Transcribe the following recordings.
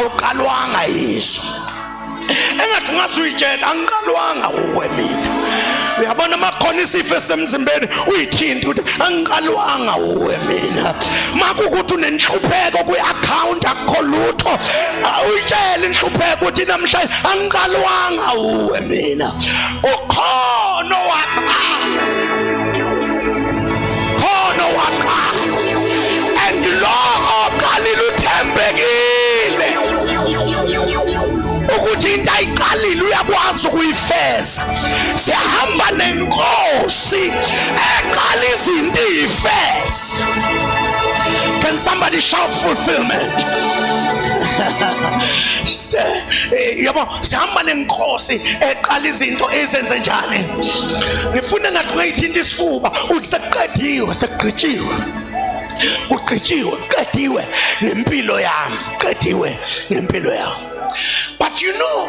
Awuqalwanga yiso. Engathi ungazuyitshela, angiqalwanga uwe mina. Uyabona, makhona isifo esemzimbeni, uyithinta ukuthi angiqalwanga uwe mina. Makukuthi unenhlupheko kwi-account, akukho lutho, uyitshela inhlupheko ukuthi namhlanje angiqalwanga uwe mina. Kukhona owaqala, khona owaqala, and lo oqalile uthembekile ukuthi into ayiqalile uyakwazi ukuyifeza. Siyahamba nenkosi eqala izinto iyifeze. Can somebody shout fulfillment? Yabo, sihamba nenkosi eqala izinto ezenze njani. Ngifuna ngathi ungayithinta isifuba uthi sekuqediwe, sekugqitshiwe, kugqitshiwe, kuqediwe ngempilo yami, qediwe ngempilo yami. But you know,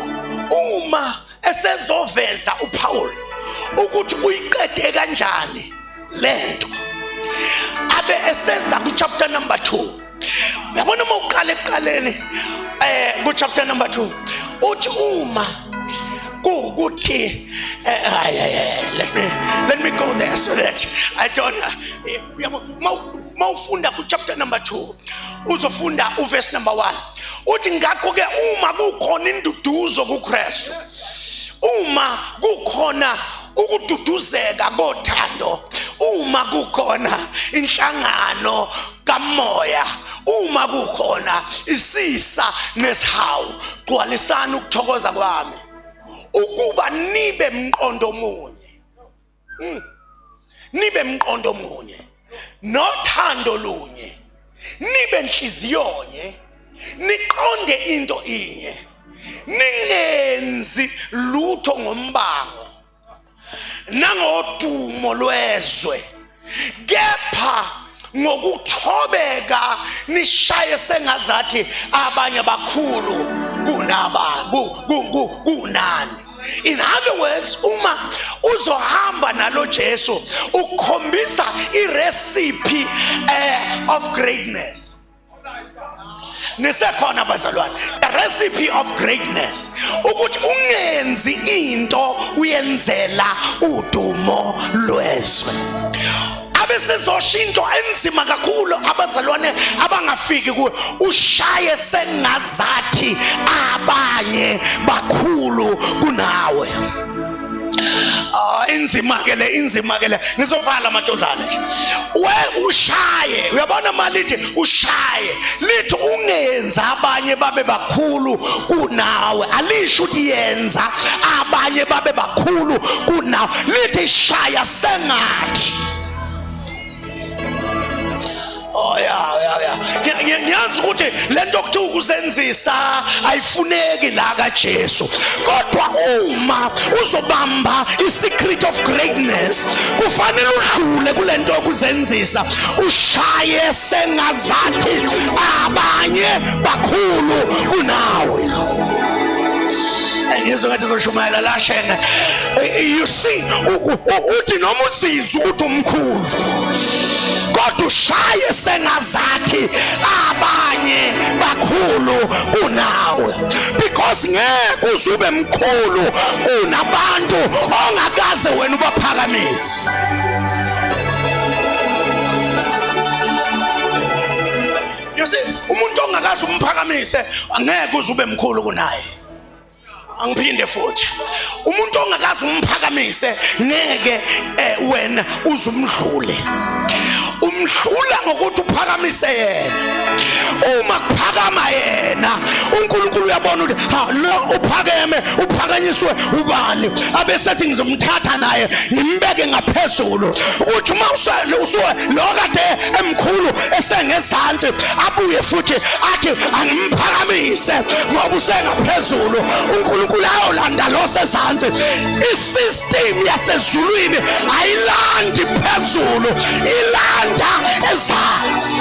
uma esezoveza uPaul ukuthi uyiqede kanjani lento, abe eseza ku chapter number 2. Uyabona, uma uqala ekuqaleni ku chapter number 2, uthi uma kuwukuthi ay, ay, ay, let me go there so that I don't uyabo, mawufunda ku chapter number 2, uzofunda uverse number 1, uthi ngakho ke uma kukhona induduzo kuKristu, uma kukhona ukududuzeka kothando, uma kukhona inhlangano kamoya, uma kukhona isisa nesihawu, gcwalisani ukuthokoza kwami ukuba nibe mqondo munye. Nibe mqondo munye nothando lunye, nibe nhliziyo-nye, niqonde into inye, ningenzi lutho ngombango nangodumo lwezwe, kepha ngokuthobeka nishaye sengazathi abanye bakhulu kunaba kunani. In other words, uma uzohamba nalo Jesu, ukhombisa irecipe of greatness. Nisekhona, bazalwane? The recipe of greatness ukuthi ungenzi into uyenzela udumo lwezwe. Abesizosho into enzima kakhulu abazalwane abangafiki kuwe: ushaye sengazathi abanye bakhulu kunawe. Ah, inzima ke le, inzima ke le. Ngizovala amadozane nje. We ushaye, uyabona, malithi ushaye, lithi ungenza abanye babe bakhulu kunawe. Alisho ukuthi yenza abanye babe bakhulu kunawe, lithi shaya sengathi. Oh ya. Ngiyazi ukuthi lento okuthiwa ukuzenzisa ayifuneki la kaJesu. Kodwa uma uzobamba i-secret of greatness, kufanele udlule kulento yokuzenzisa, ushaye sengazathi abanye bakhulu kunawe. Ngizwe ngathi zoshumayela la shenge. You see, uthi noma uzizwa ukuthi umkhulu, kodwa ushaye sengazathi abanye bakhulu kunawe, because ngeke uzube mkhulu kunabantu ongakaze wena ubaphakamise. You see, umuntu ongakaze umphakamise angeke uze ube mkhulu kunaye. Angiphinde futhi, umuntu ongakaze umphakamise ngeke wena uzumdlule. Umdlula ngokuthi uphakamise yena. Uma kuphakama yena, uNkulunkulu uyabona ukuthi ha, lo uphakeme, uphakanyiswe ubani, abesethi ngizomthatha naye ngimbeke ngaphezulu, ukuthi uma usuke lo kade emkhulu esengezansi, abuye futhi athi angimphakamise ngoba usengaphezulu. uNkulunkulu ayolanda lo sezansi. Isystem yasezulwini ayilandi phezulu, ilanda ezansi.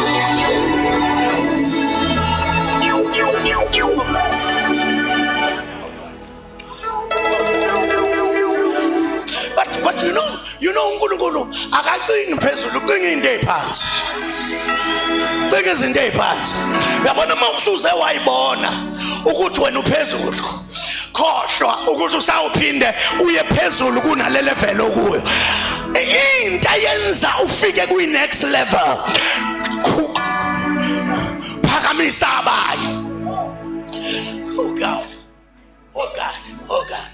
But you know uNkulunkulu akacingi phezulu, ucinga into eziphansi. Cika izinto eziphansi. Uyabona uma usuze wayibona ukuthi wena uphezulu, khohlwa ukuthi usawuphinde uye phezulu kunale level okuyo. Into eyenza ufike kwi next level, phakamisa abanye. Oh God, oh God, oh God.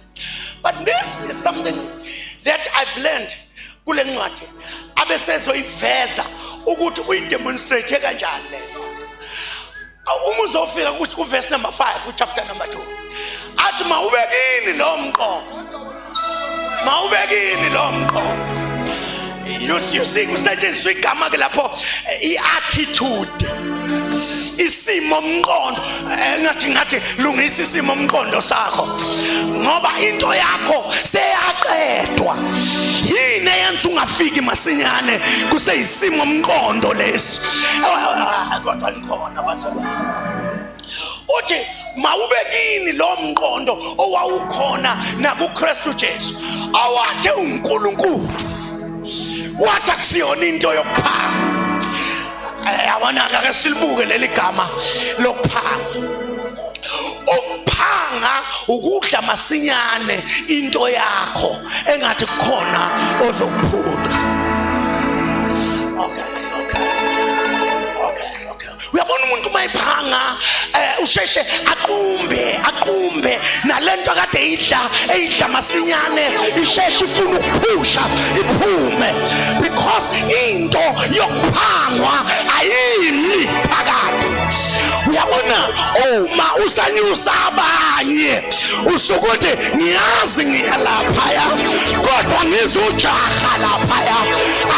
But this is something that I've learned kule ncwadi abesezoyiveza ukuthi uyidemonstrate kanjani le. Uma uzofika kuverse number 5, chapter number 2, athi mawube kini lo mqondo, mawube kini lo mqondo. You see kusetshenziswa igama ke lapho, i-attitude, isimo mqondo. Engathi ngathi lungisa isimo mqondo sakho, ngoba into yakho seyaqedwa. Yini eyenza ungafiki masinyane? Kuseyisimo mqondo lesi. Kodwa nikhona bazalwane. Uthi mawube kini lo mqondo owawukhona nakuKristu Jesu, awathe uNkulunkulu wathi akusiyona into yokuphanga. Yabona, ake silibuke leli gama lokuphanga. Ukuphanga ukudla masinyane into yakho engathi kukhona ozokuphuca. Okay. Uyabona umuntu uma ephanga, usheshe aqumbe, aqumbe nalento akade idla, eyidla masinyane, isheshe ifuna ukuphusha iphume, because into yokuphangwa ayimi phakathi. Uyabona, uma usanyusa abanye, usukuthi ngiyazi ngiya laphaya, kodwa ngizojaha laphaya,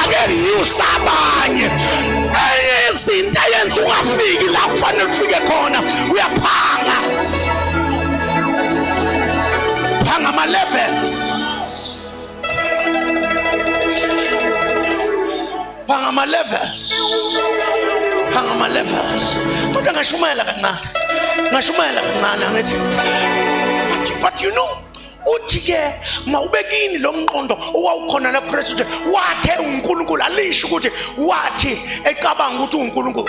ake nginyusa abanye. Enye izinto eyenza ungafiki la kufanele ufike khona, uyaphanga, phanga ama levels, phanga ama levels, phanga ama levels. Kodwa ngashumayela kancane, ngashumayela kancane, angithi but you know, uthi ke mawube kini lo mqondo owawukhona nakuKristu nje, wathe uNkulunkulu, alisho ukuthi wathi ecabanga ukuthi uNkulunkulu,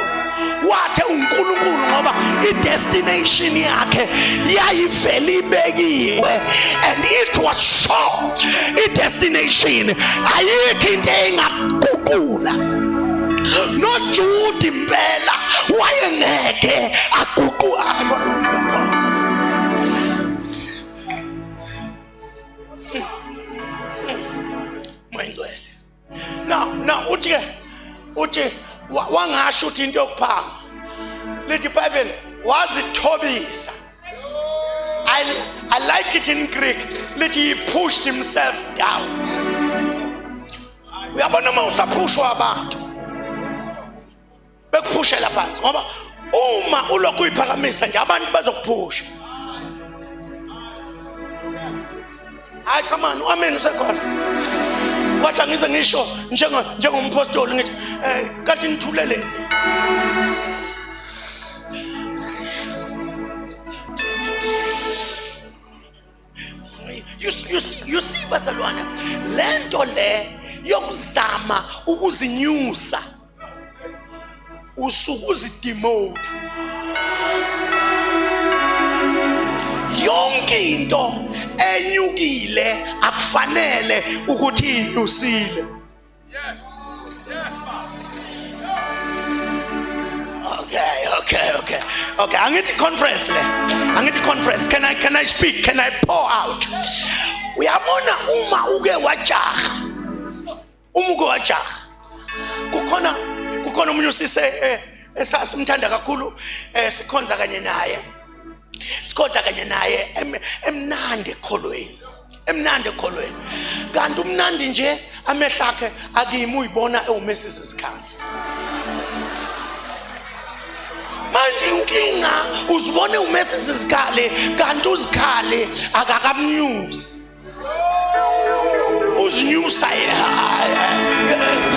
wathe uNkulunkulu, ngoba idestination yakhe yayivele ibekiwe and it was sure. Idestination ayikho into engaguqula. NoJuda impela wayengeke aguqula, kodwa ngisekhona. Moyingcwele. Now uthi ke, uthi wangasho ukuthi into yokuphanga, lithi iBhayibheli wazithobisa. I like it in Greek, lithi he pushed himself down. Uyabona uma usaphushwa abantu bekuphushela phansi, ngoba uma ulokhu uyiphakamisa nje abantu bazokuphusha. Hayi, come on, amen, usekhona. Kwathi angize ngisho njengompostoli ngithi kanti nithuleleni. You see bazalwane, lento le yokuzama ukuzinyusa, usuke uzidemota. Yonke into enyukile akufanele ukuthi inyusile. Yes, Baba. Okay. Angithi conference le. Angithi conference. Can I speak? Can I pour out? Uyabona uma uke wajaha. Uma uke wajaha. Kukhona omunye usise esasimthanda kakhulu, sikhonza kanye naye. Sikhonza kanye naye emnandi ekholweni. Emnandi ekholweni. Kanti umnandi nje amehlo akhe akimi, uyibona ewumesisa isikhathi. Manje inkinga uzibone umesisa isikali, kanti uzikhali akakamnyusi. Uzinyusa yena.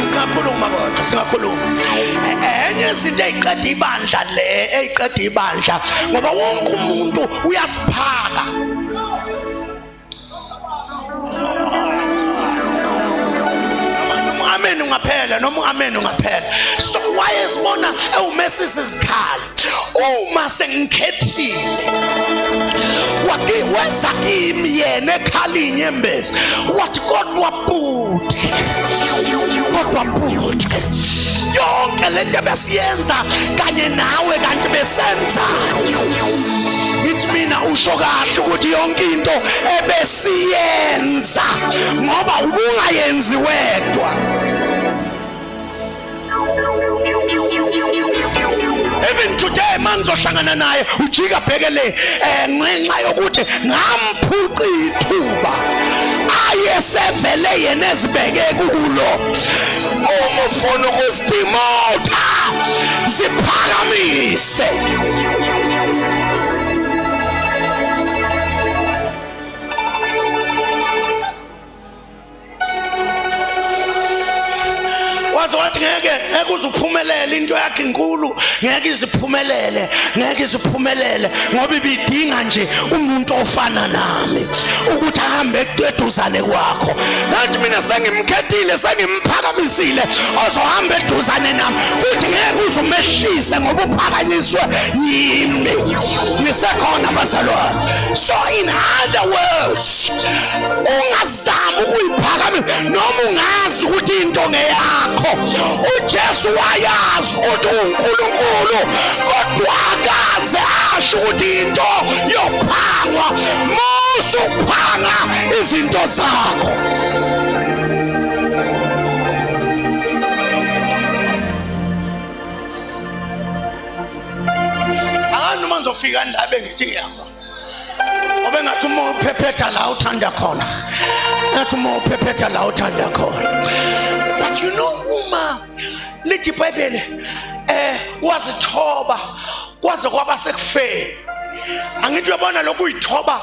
Singakhuluma, kodwa singakhuluma. Enye izinto eyiqeda ibandla le, eyiqeda ibandla, ngoba wonke umuntu uyasiphaka. Amen. Amen ungaphela noma amen ungaphela. So wayesibona ewumesisi izikhali. Uma sengikhethile wake weza kimi yena ekhala inyembezi wathi kodwa bhuti, kodwa bhuti, yonke lento ebesiyenza kanye nawe kanti besenzani? Ngithi mina usho kahle ukuthi yonke into ebesiyenza ngoba ubungayenzi wedwa. Even today mangizohlangana naye ujika bheke le ngenxa yokuthi ngamphuca ithuba ayesevele yena ezibeke kulo. Uma ufuna ukuzidimotha ziphakamise. Waze wathi ngeke ngeke uzuphumelele, into yakhe inkulu, ngeke iziphumelele, ngeke iziphumelele, ngoba ibidinga nje umuntu ofana nami ukuthi ahambe eduzane kwakho. Ngathi mina sengimkhethile, sengimphakamisile ozohamba eduzane nami, futhi ngeke uzumehlise ngoba uphakanyiswe yimi. Nisekhona bazalwane? So in other words, ungazama ukuyiphakamisa noma ungazi ukuthi into ngeyakho. uJesu wayazi ukuthi uNkulunkulu, kodwa akaze asho ukuthi into yokuphangwa. Musa ukuphanga izinto zakho. Angazi noma ngizofika la bengithi ngiyakhona. Ngoba engathi uma uphephetha la uthanda khona, ngathi uma uphephetha la uthanda khona. But you know, uma lithi iBhayibheli wazithoba kwaze kwaba sekufeni. Angithi uyabona lokhu uyithoba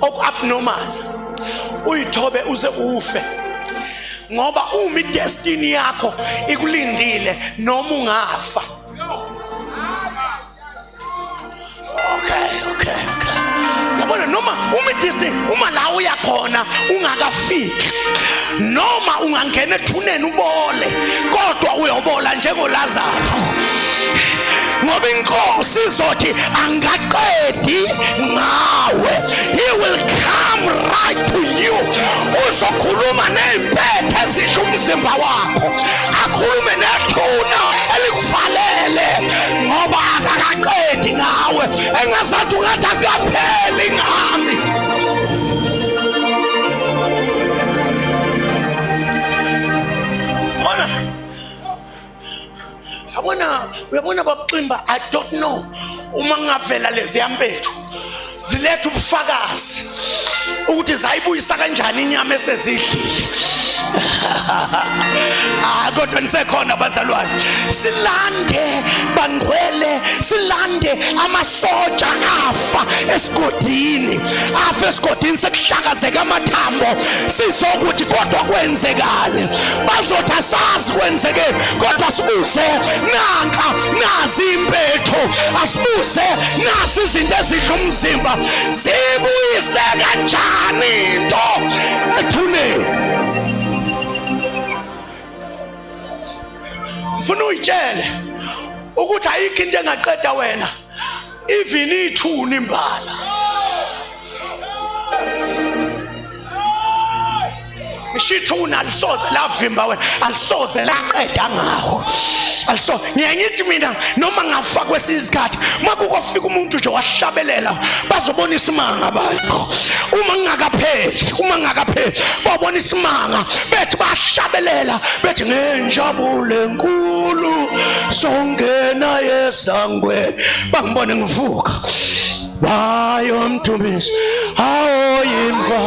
oku abnormal, uyithobe uze ufe, ngoba uma idestiny yakho ikulindile noma ungafa. Okay. Yabona noma uma idestiny, uma la uya khona ungakafiki, noma ungangena ethuneni ubole, kodwa uyobola njengoLazaro, ngoba inkosi izothi angaqedi ngawe. He will come right to you. Uzokhuluma nempethe ezidla umzimba wakho, akhulume nethuna elikuvalele, ngoba akakaqedi ngawe. Engazathi ungathi akapheli ngami. Bona, yabona, uyabona babuximba, I don't know uma ngavela lezi yampethu ziletha ubufakazi ukuthi zayibuyisa kanjani inyama esezidlile. Kodwa nisekhona bazalwane. Silande bangcwele, silande amasotsha afa esigodini, afa esigodini sekuhlakazeka amathambo. Sizokuthi kodwa kwenzekani? Bazothi asazi kwenzeke, kodwa sibuze nanka nazi impethu, asibuze nazi izinto ezidla umzimba, zibuyise kanjani into ethuneni. Ngifuna uyitshele ukuthi ayikho into engaqeda wena, even ithuna imbala. Ngisho ithuna alisoze lavimba wena, alisoze laqeda ngawo. Aliso ngiye ngithi mina noma ngafa kwesinye isikhathi, makukofika umuntu nje wahlabelela, bazobona isimanga abantu. Uma ngingakapheli, uma ngingakapheli babona isimanga, bethi bahlabelela bethi ngenjabulo enkulu songena yesangweni, bangibone ngivuka bayomdumisa awoyimva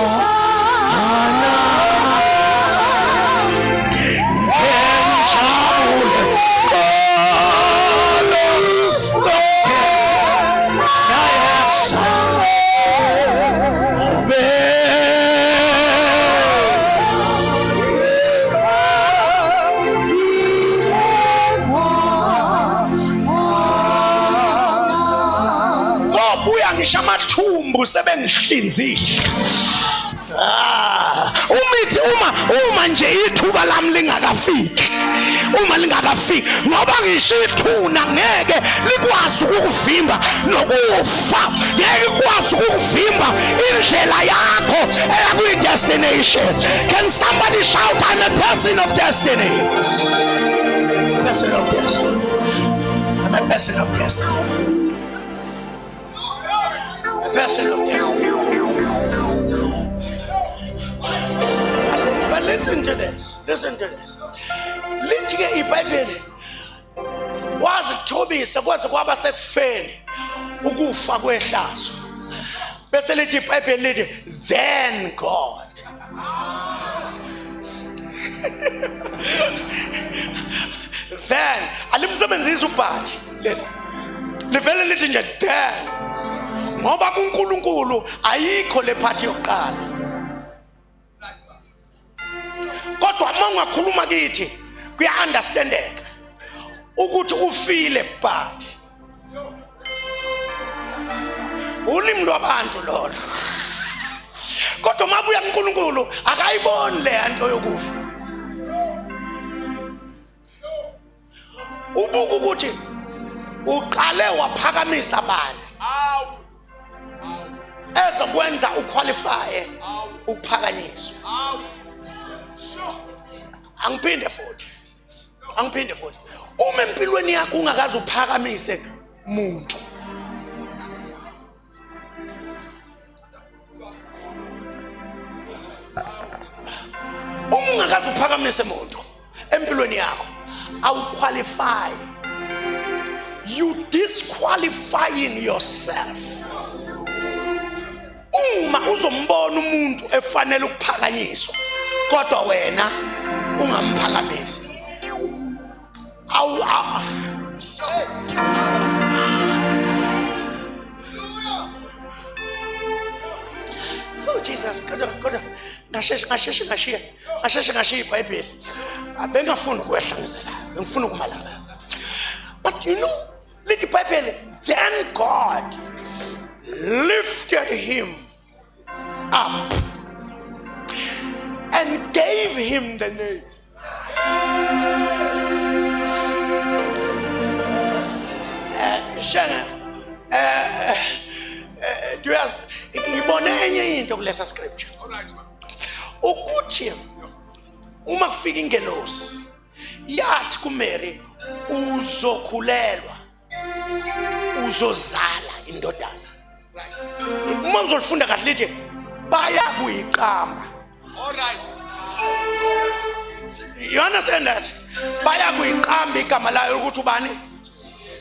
ana ngenjabulo ngobuya ngisho amathumbu sebengihlinzile. Ah, umithi uma nje ithuba lami lingakafiki, uma lingakafiki, ngoba ngisho ithuna ngeke likwazi ukukuvimba, nokufa ngeke ikwazi ukukuvimba indlela yakho eya kwi-destination. Can somebody shout, I'm a person of destiny? Person of destiny. I'm a person of destiny. A person of destiny. But listen to this. Listen to this. Lithi ke iBhayibheli, wazithobisa kwaze kwaba sekufeni, ukufa kwehlazo. Bese lithi iBhayibheli, lithi, then God. Then alimsebenzisi ubhathi leli, livele lithi nje then, ngoba kuNkulunkulu ayikho le phathi yokuqala. Kodwa uma ungakhuluma kithi, kuya understandeka ukuthi ufile, but ulimi lwabantu lolo. Kodwa uma buya kuNkulunkulu, akayiboni le nto yokufa. Ubuka ukuthi uqale waphakamisa bani ezokwenza uqualify ukuphakanyiswa. Angiphinde futhi, angiphinde futhi, uma empilweni yakho ungakaze uphakamise muntu, uma ungakaze uphakamise muntu empilweni yakho, awuqualify. You disqualifying yourself. Uma uzombona umuntu efanele ukuphakanyiswa kodwa wena ungamphakamisi, awu Oh Jesus, kodwa ngasheshe ngashiya, ngasheshe ngashiya iBhayibheli. Bengafuni ukwehla ngizela, bengifuna ukuma lapha. But you know, lithi iBhayibheli, then God lifted him up and gave him the name. Shenge, do you ask, ngibone enye into kulesa scripture All right, man. Ukuthi uma kufika ingelosi yathi kuMary, uzokhulelwa, uzozala indodana. Uma uzolifunda kahle, lithi baya kuyiqamba. All right. You understand that? Baya kuyiqamba igama layo ukuthi ubani?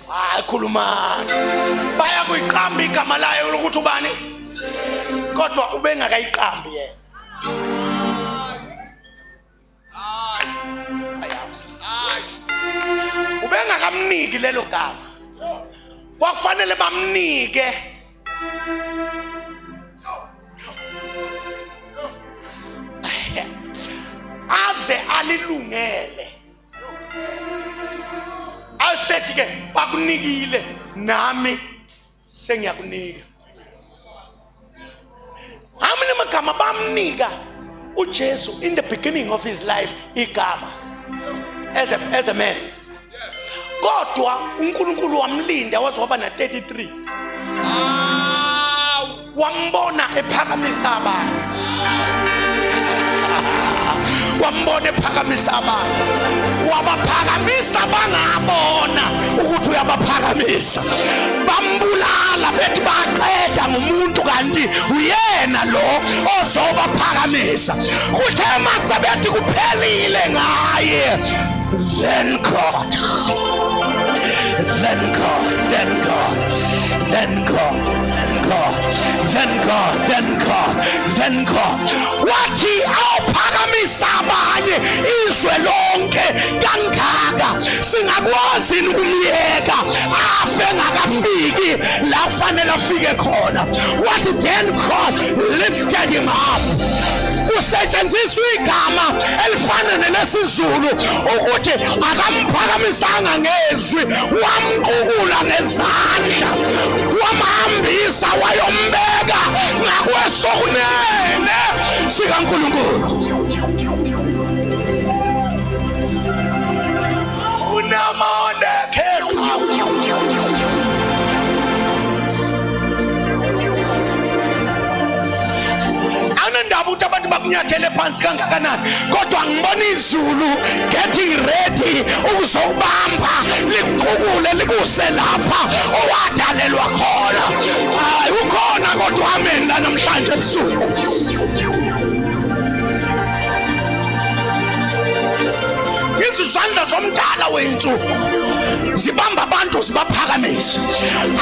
Hayi, khulumani. Baya kuyiqamba igama layo ukuthi ubani? Kodwa ubengakayiqambi yena. Hayi. Ubengakamniki lelo gama. Kwakufanele bamnike aze alilungele, asethi ke, bakunikile, nami sengiyakunika. How many amagama bamnika uJesu in the beginning of his life, igama as a man? Kodwa uNkulunkulu wamlinda waze waba na 33. Wambona ephakamisa abantu, wambona ephakamisa abantu, wabaphakamisa bangabona ukuthi uyabaphakamisa. Bambulala bethi baqeda ngumuntu, kanti uyena lo ozobaphakamisa. Kuthe mase bethi kuphelile ngaye, then God, then God, then God, then God, then God, then God, then God, then God wathi, awuphakamisa abanye izwe lonke kangaka, singakwazi ukumyeka afe ngakafiki la kufanele afike khona? Wathi, then God lifted him up. Kusetshenziswa igama elifana nelesizulu ukuthi akamphakamisanga ngezwi, wamqukula ngezandla, wamhambisa, wayombeka ngakwesokunene. bakunyathele phansi kangakanani, kodwa ngibona izulu getting ready ukuzokubamba liqukule likuse lapha owadalelwa khona. Hayi, ukhona kodwa, amen, la namhlanje ebusuku. Izizandla zomdala wey'nsuku zibamba abantu zibaphakamise.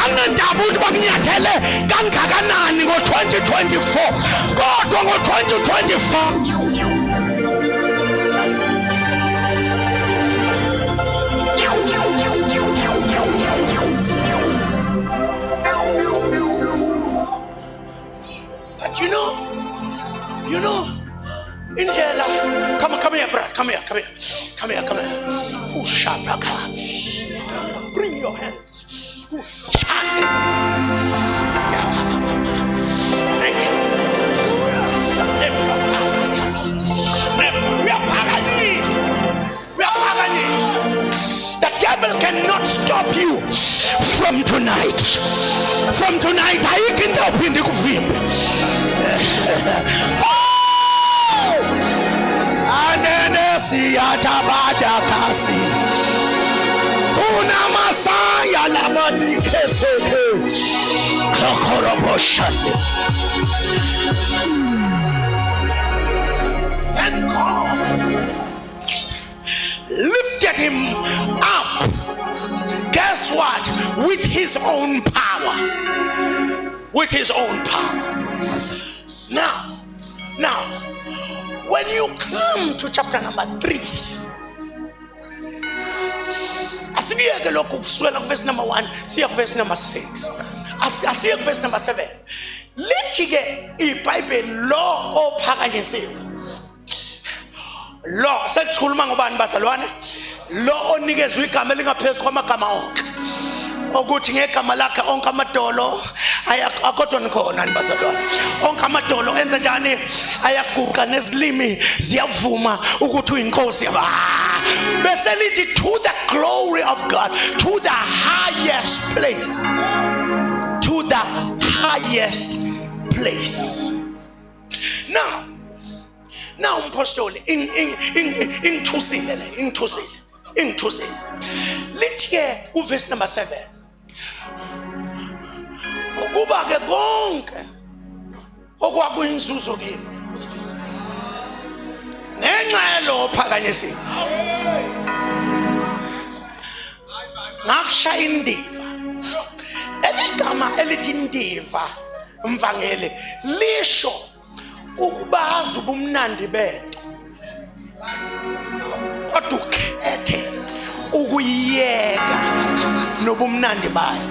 Anginandaba ukuthi bakunyathele kangakanani ngo-2024, kodwa ngo-2024 But you know, indlela. Come, come here, brother. Come here, come here, come here, come here. Ushabraka. Bring your hands. Ushande. Ya, pa, pa, pa, pa. Reke. Lepra, pa, pa, pa. Uyaphakanyiswa. Uyaphakanyiswa. The devil cannot stop you from tonight. From tonight, ayikho into ophinde ikuvimbe. Oh! Anene siyatabada kasi. Unamasaya lamadikeseke. Kokoroboshande. Then God lifted him up. Guess what? With his own power. With his own power. Now, when you come to chapter number 3, asibiyeke lokhu kusukela kuvesi number 1 siya kuvesi number 6, asiye kuvesi number 7. Lithi ke iBhayibheli, lo ophakanyisiwe lo, sesikhuluma ngobani, bazalwane? Lo onikezwe igama elingaphezulu kwamagama onke, ukuthi ngegama lakhe onke amadolo akodwa nikhona ni bazalwane, onke amadolo enze njani? Ayaguqa, nezilimi ziyavuma ukuthi uyinkosi. Bese lithi, to the glory of God, to the highest place, to the highest place. Now umpostoli ingithusile le, ingithusile, ingithusile. Lithi ke kuverse number 7, ukuba ke konke okwakuyinzuzo kimi ngenxa yalo phakanyisiwe ngakushaya indiva. Eligama elithi indiva, mvangeli, lisho ukubazi ubumnandi bento kodwa ukhethe ukuyiyeka nobumnandi bayo.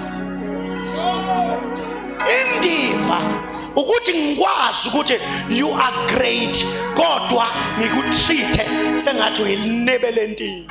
Indiva ukuthi ngikwazi ukuthi you are great, kodwa ngikutreat sengathi uyilinebe lentini.